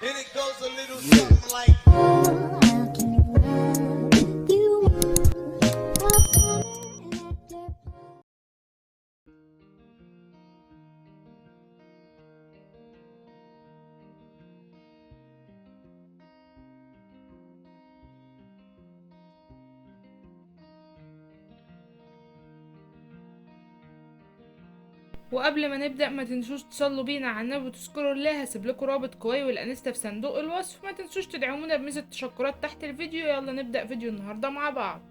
And it goes a little something like وقبل ما نبدأ ما تنسوش تصلوا بينا على النبي وتذكروا الله. هسيب لكم رابط كواي والانستا في صندوق الوصف. ما تنسوش تدعمونا بميزة التشكرات تحت الفيديو. يلا نبدأ فيديو النهاردة مع بعض.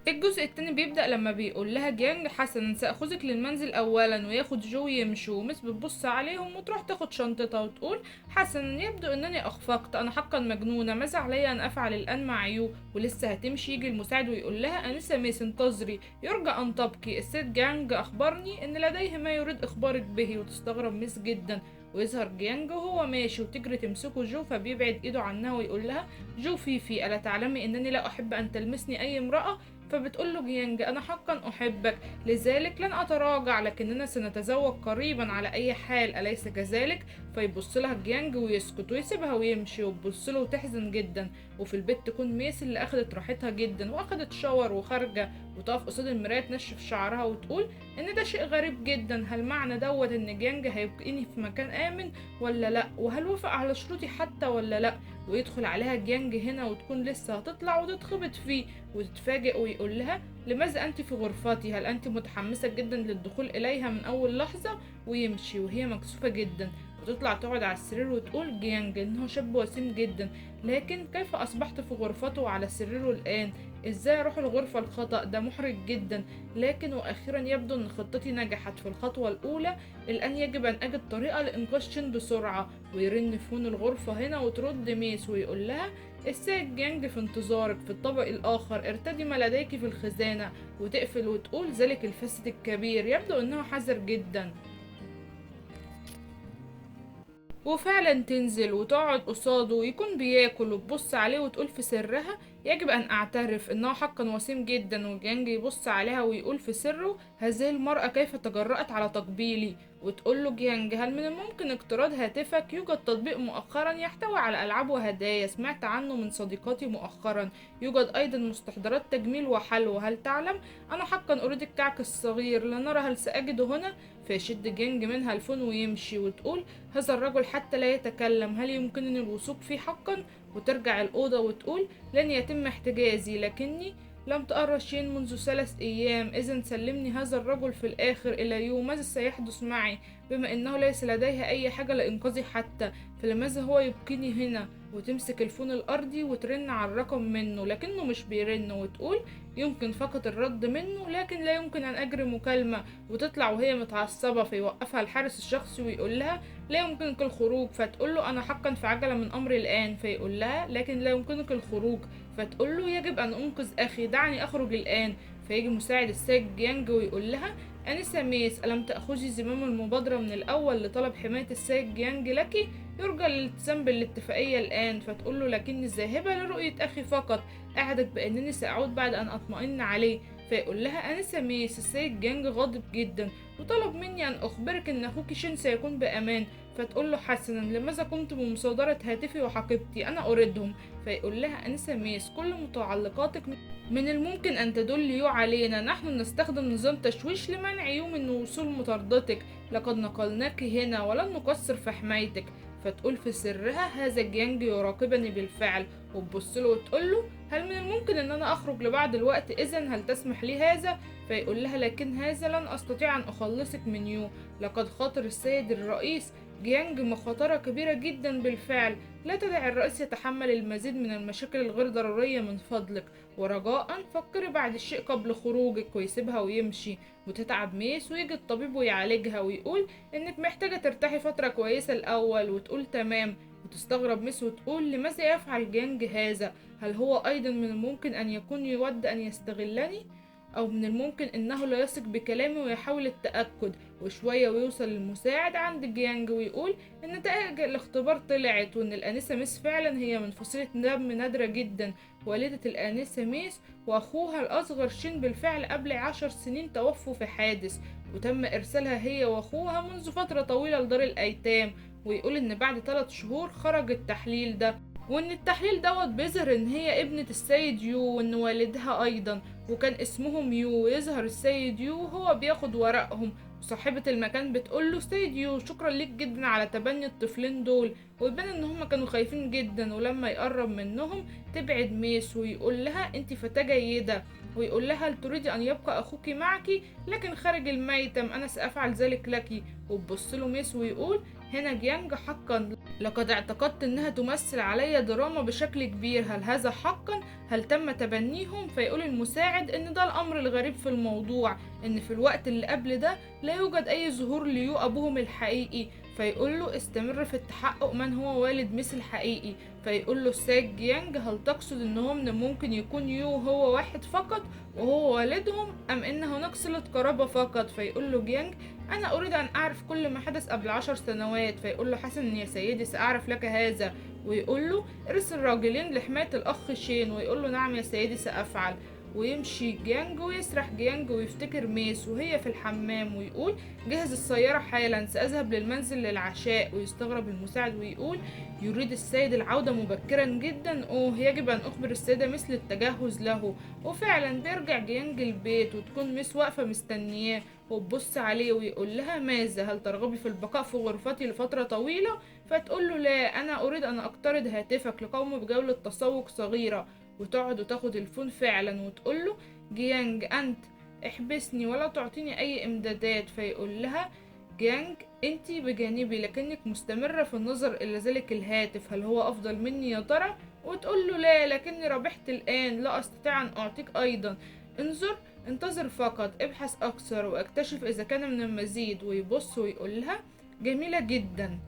الجزء التاني بيبدأ لما بيقول لها جيانج حسنا سأخذك للمنزل أولا، وياخد جو يمشوا، ومس بتبص عليهم وتروح تاخد شنطتها وتقول حسنا يبدو أنني أخفقت، أنا حقا مجنونة، ماذا علي أن أفعل الآن مع يو؟ ولسه هتمشي يجي المساعد ويقول لها أنسة ميس انتظري، يرجى أن تبكي، السيد جيانج أخبرني أن لديه ما يريد إخبارك به. وتستغرب ميس جدا، ويظهر جيانج وهو ماشي وتجري تمسكه جو، فبيبعد ايده عنها ويقول لها جو فيفي ألا تعلمي أنني لا أحب أن تلمسني أي امرأة؟ فبتقول له جيانج أنا حقا أحبك، لذلك لن أتراجع، لكننا سنتزوج قريبا على أي حال، أليس كذلك؟ فيبص لها جيانج ويسكت ويسيبها ويمشي، وتبص له وتحزن جدا. وفي البيت تكون ميس اللي أخدت راحتها جدا وأخدت شاور وخارجة، وتقف قصاد المراية تنشف شعرها وتقول إن ده شيء غريب جدا، هل معنى دوت إن جيانج هيبقيني في مكان آمن ولا لأ؟ وهل وافق على شروطي حتى ولا لأ؟ ويدخل عليها جيانج هنا وتكون لسه هتطلع وتتخبط فيه، وتتفاجئ ويقول لها لماذا أنت في غرفتي؟ هل أنت متحمسة جدا للدخول إليها من أول لحظة؟ ويمشي وهي مكسوفة جدا، وتطلع تقعد على السرير وتقول جيانج إنه شاب وسيم جدا، لكن كيف أصبحت في غرفته وعلى سريره الآن؟ إزاي أروح الغرفة الخطأ؟ ده محرج جدا، لكن وأخيرا يبدو أن خطتي نجحت في الخطوة الأولى، الآن يجب أن أجد طريقة لإنقاذ شين بسرعة. ويرن فون الغرفة هنا وترد ميس ويقول لها السيد جيانج في انتظارك في الطابق الآخر، ارتدي ما لديك في الخزانة. وتقفل وتقول ذلك الفاسد الكبير يبدو أنه حذر جدا. وفعلا تنزل وتقعد قصاده ويكون بياكل، وتبص عليه وتقول في سرها يجب أن أعترف إنه حقا وسيم جدا. وجيانج يبص عليها ويقول في سره هذه المرأة كيف تجرأت على تقبيلي؟ وتقول له جيانج هل من الممكن اقتراض هاتفك؟ يوجد تطبيق مؤخرا يحتوي على ألعاب وهدايا، سمعت عنه من صديقاتي مؤخرا، يوجد أيضا مستحضرات تجميل وحلوى، هل تعلم؟ أنا حقا أريد الكعك الصغير، لنرى هل سأجده هنا. فيشد جيانج منها الفون ويمشي، وتقول هذا الرجل حتى لا يتكلم، هل يمكنني الوثوق فيه حقا؟ وترجع الأوضة وتقول لن يتم احتجازي، لكني لم تقرأ شين منذ 3 أيام، إذا سلمني هذا الرجل في الآخر إلى يوم، ماذا سيحدث معي بما أنه ليس لديه أي حاجة لإنقاذي حتى؟ فلماذا هو يبقيني هنا؟ وتمسك الفون الأرضي وترن على الرقم منه لكنه مش بيرن، وتقول يمكن فقط الرد منه لكن لا يمكن أن أجري مكالمة. وتطلع وهي متعصبة، فيوقفها الحارس الشخصي ويقول لها لا يمكنك الخروج. فتقول له أنا حقا في عجلة من أمري الآن. فيقول لها لكن لا يمكنك الخروج. فتقول له يجب أن أنقذ أخي، دعني أخرج الآن. فيجي مساعد السيد جيانج ويقول لها أنسة ميس ألم تأخذي زمام المبادرة من الأول لطلب حماية السيد جيانج لك؟ يرجى الالتزام بالاتفاقية الآن. فتقول له لكني ذاهبة لرؤية أخي فقط، أعدك بأنني سأعود بعد أن أطمئن عليه. فيقول لها أنسة ميس السيد جيانج غاضب جدا وطلب مني أن أخبرك أن أخوك شين سيكون بأمان. فتقول له حسنا لماذا قمت بمصادرة هاتفي وحقيبتي؟ أنا أريدهم. فيقول لها أنسة ميس كل متعلقاتك من الممكن أن تدل يو علينا، نحن نستخدم نظام تشويش لمنع يو من وصول مطاردتك، لقد نقلناك هنا ولن نقصر في حمايتك. فتقول في سرها هذا جيانج يراقبني بالفعل، وتبصله وتقول له هل من الممكن ان انا اخرج لبعض الوقت؟ اذا هل تسمح لي هذا؟ فيقول لها لكن هذا لن استطيع ان اخلصك من يو، لقد خاطر السيد الرئيس جيانج مخاطرة كبيرة جدا بالفعل، لا تدع الرئيس يتحمل المزيد من المشاكل الغير ضرورية من فضلك، ورجاء فكري بعد الشيء قبل خروجك. ويسيبها ويمشي. وتتعب ميس ويجي الطبيب ويعالجها ويقول انك محتاجة ترتاحي فترة كويسة الاول، وتقول تمام. وتستغرب ميس وتقول لماذا يفعل جيانج هذا؟ هل هو ايضا من الممكن ان يكون يود ان يستغلني؟ او من الممكن انه لا يثق بكلامي ويحاول التأكد؟ وشوية ويوصل المساعد عند جيانج ويقول ان نتائج الاختبار طلعت، وان الانسة ميس فعلا هي من فصيلة دم نادرة جدا، والدة الانسة ميس واخوها الاصغر شين بالفعل قبل 10 سنين توفوا في حادث، وتم ارسالها هي واخوها منذ فترة طويلة لدار الايتام، ويقول ان بعد 3 شهور خرج التحليل ده، وان التحليل دوت بيظهر ان هي ابنة السيد يو، وان والدها ايضا وكان اسمهم يو، ويظهر السيد يو وهو بياخد ورقهم. وصاحبة المكان بتقول له سيد يو شكرا ليك جدا على تبني الطفلين دول، ويبان ان هما كانوا خايفين جدا، ولما يقرب منهم تبعد ميس ويقول لها انت فتاة جيدة، ويقول لها هل تريدي ان يبقى اخوك معك لكن خارج الميتم، انا سافعل ذلك لك. وتبص له ميس ويقول هنا جيانج حقا لقد اعتقدت انها تمثل علي دراما بشكل كبير، هل هذا حقا؟ هل تم تبنيهم؟ فيقول المساعد ان ده الامر الغريب في الموضوع، ان في الوقت اللي قبل ده لا يوجد اي ظهور ليو ابوهم الحقيقي. فيقول له استمر في التحقق من هو والد ميس الحقيقي. فيقول له السيد جيانج هل تقصد انهم ممكن يكون يو هو واحد فقط وهو والدهم، ام ان هناك صلة قرابة فقط؟ فيقول له جيانج انا اريد ان اعرف كل ما حدث قبل 10 سنوات. فيقول له حسنا يا سيدي ساعرف لك هذا. ويقول له ارسل راجلين لحماية الاخ شين. ويقول له نعم يا سيدي سافعل. ويمشي جيانج ويسرح جيانج ويفتكر ميس وهي في الحمام، ويقول جهز السيارة حالا سأذهب للمنزل للعشاء. ويستغرب المساعد ويقول يريد السيد العودة مبكرا جدا، يجب أن أخبر السيدة ميس للتجهز له. وفعلا بيرجع جيانج البيت وتكون ميس واقفة مستنياه وتبص عليه ويقول لها ماذا، هل ترغبي في البقاء في غرفتي لفترة طويلة؟ فتقول له لا، أنا أريد أن أقترض هاتفك لقوم بجولة تسوق صغيرة. وتقعد وتاخد الفون فعلا وتقول له جيانج أنت احبسني ولا تعطيني أي إمدادات. فيقول لها جيانج أنت بجانبي لكنك مستمرة في النظر إلى ذلك الهاتف، هل هو أفضل مني يا ترى؟ وتقول له لا، لكني ربحت الآن لا أستطيع أن أعطيك أيضا، انتظر فقط، ابحث أكثر واكتشف إذا كان من المزيد. ويبص ويقول لها جميلة جدا.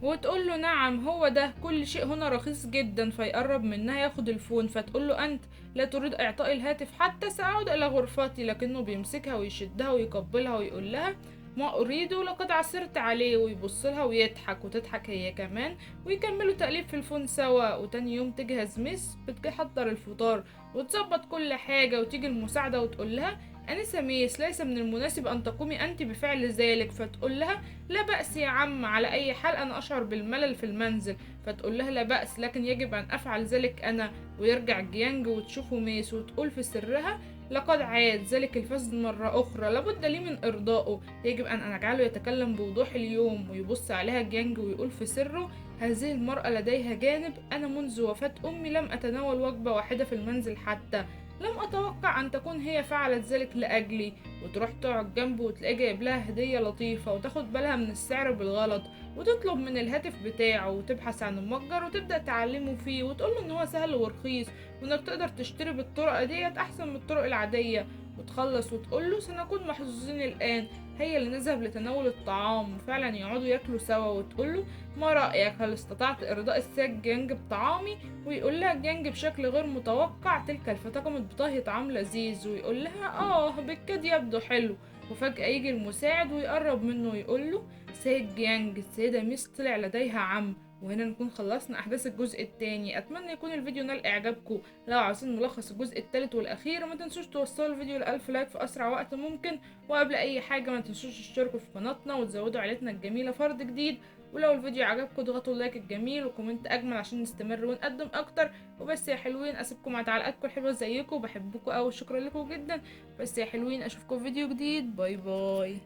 وتقول له نعم هو ده، كل شيء هنا رخيص جدا. فيقرب منها ياخد الفون. فتقول له أنت لا تريد إعطاء الهاتف حتى سأعود إلى غرفتي، لكنه بيمسكها ويشدها ويقبلها ويقول لها ما أريده لقد عثرت عليه. ويبص لها ويضحك وتضحك هي كمان، ويكملوا تقليب في الفون سوا. وتاني يوم تجهز ميس بتحضر الفطار وتظبط كل حاجة، وتيجي المساعدة وتقول لها أنسة ميس ليس من المناسب أن تقومي أنت بفعل ذلك. فتقول لها لا بأس يا عم، على أي حال أنا أشعر بالملل في المنزل. فتقول لها لا بأس، لكن يجب أن أفعل ذلك أنا. ويرجع جيانج وتشوفه ميس وتقول في سرها لقد عاد ذلك الفسد مرة أخرى، لابد لي من إرضائه، يجب أن أجعله يتكلم بوضوح اليوم. ويبص عليها جيانج ويقول في سره هذه المرأة لديها جانب، أنا منذ وفاة أمي لم أتناول وجبة واحدة في المنزل حتى، لم أتوقع أن تكون هي فعلت ذلك لأجلي. وتروح تقعد جنبه وتلاقيه جايب لها هدية لطيفة وتاخد بالها من السعر بالغلط، وتطلب من الهاتف بتاعه وتبحث عن المتجر وتبدأ تعلمه فيه وتقوله إن هو سهل ورخيص، وإنك تقدر تشتري بالطرق ديت أحسن من الطرق العادية. وتخلص وتقوله سنكون محظوظين الآن، هيا لنذهب لتناول الطعام. وفعلا يقعدوا ياكلوا سوا وتقوله ما رأيك، هل استطعت إرضاء السيد جيانج بطعامي؟ ويقول لها جيانج بشكل غير متوقع تلك الفتاة قامت بطهي طعام لذيذ، ويقول لها بالكاد يبدو حلو. وفجأة يجي المساعد ويقرب منه ويقول له سيد جيانج السيدة ميس طلع لديها عم. وهنا نكون خلصنا احداث الجزء الثاني. اتمنى يكون الفيديو نال اعجابكم. لو عاوزين ملخص الجزء الثالث والاخير ما تنسوش توصلوا الفيديو ل1000 لايك في اسرع وقت ممكن. وقبل اي حاجه ما تنسوش تشتركوا في قناتنا وتزودوا عائلتنا الجميله فرد جديد. ولو الفيديو عجبكم اضغطوا اللايك الجميل وكومنت اجمل عشان نستمر ونقدم اكتر. وبس يا حلوين اسيبكم مع تعليقاتكم الحلوه زيكم، بحبكم قوي، شكرا لكم جدا. بس يا حلوين اشوفكم في فيديو جديد، باي باي.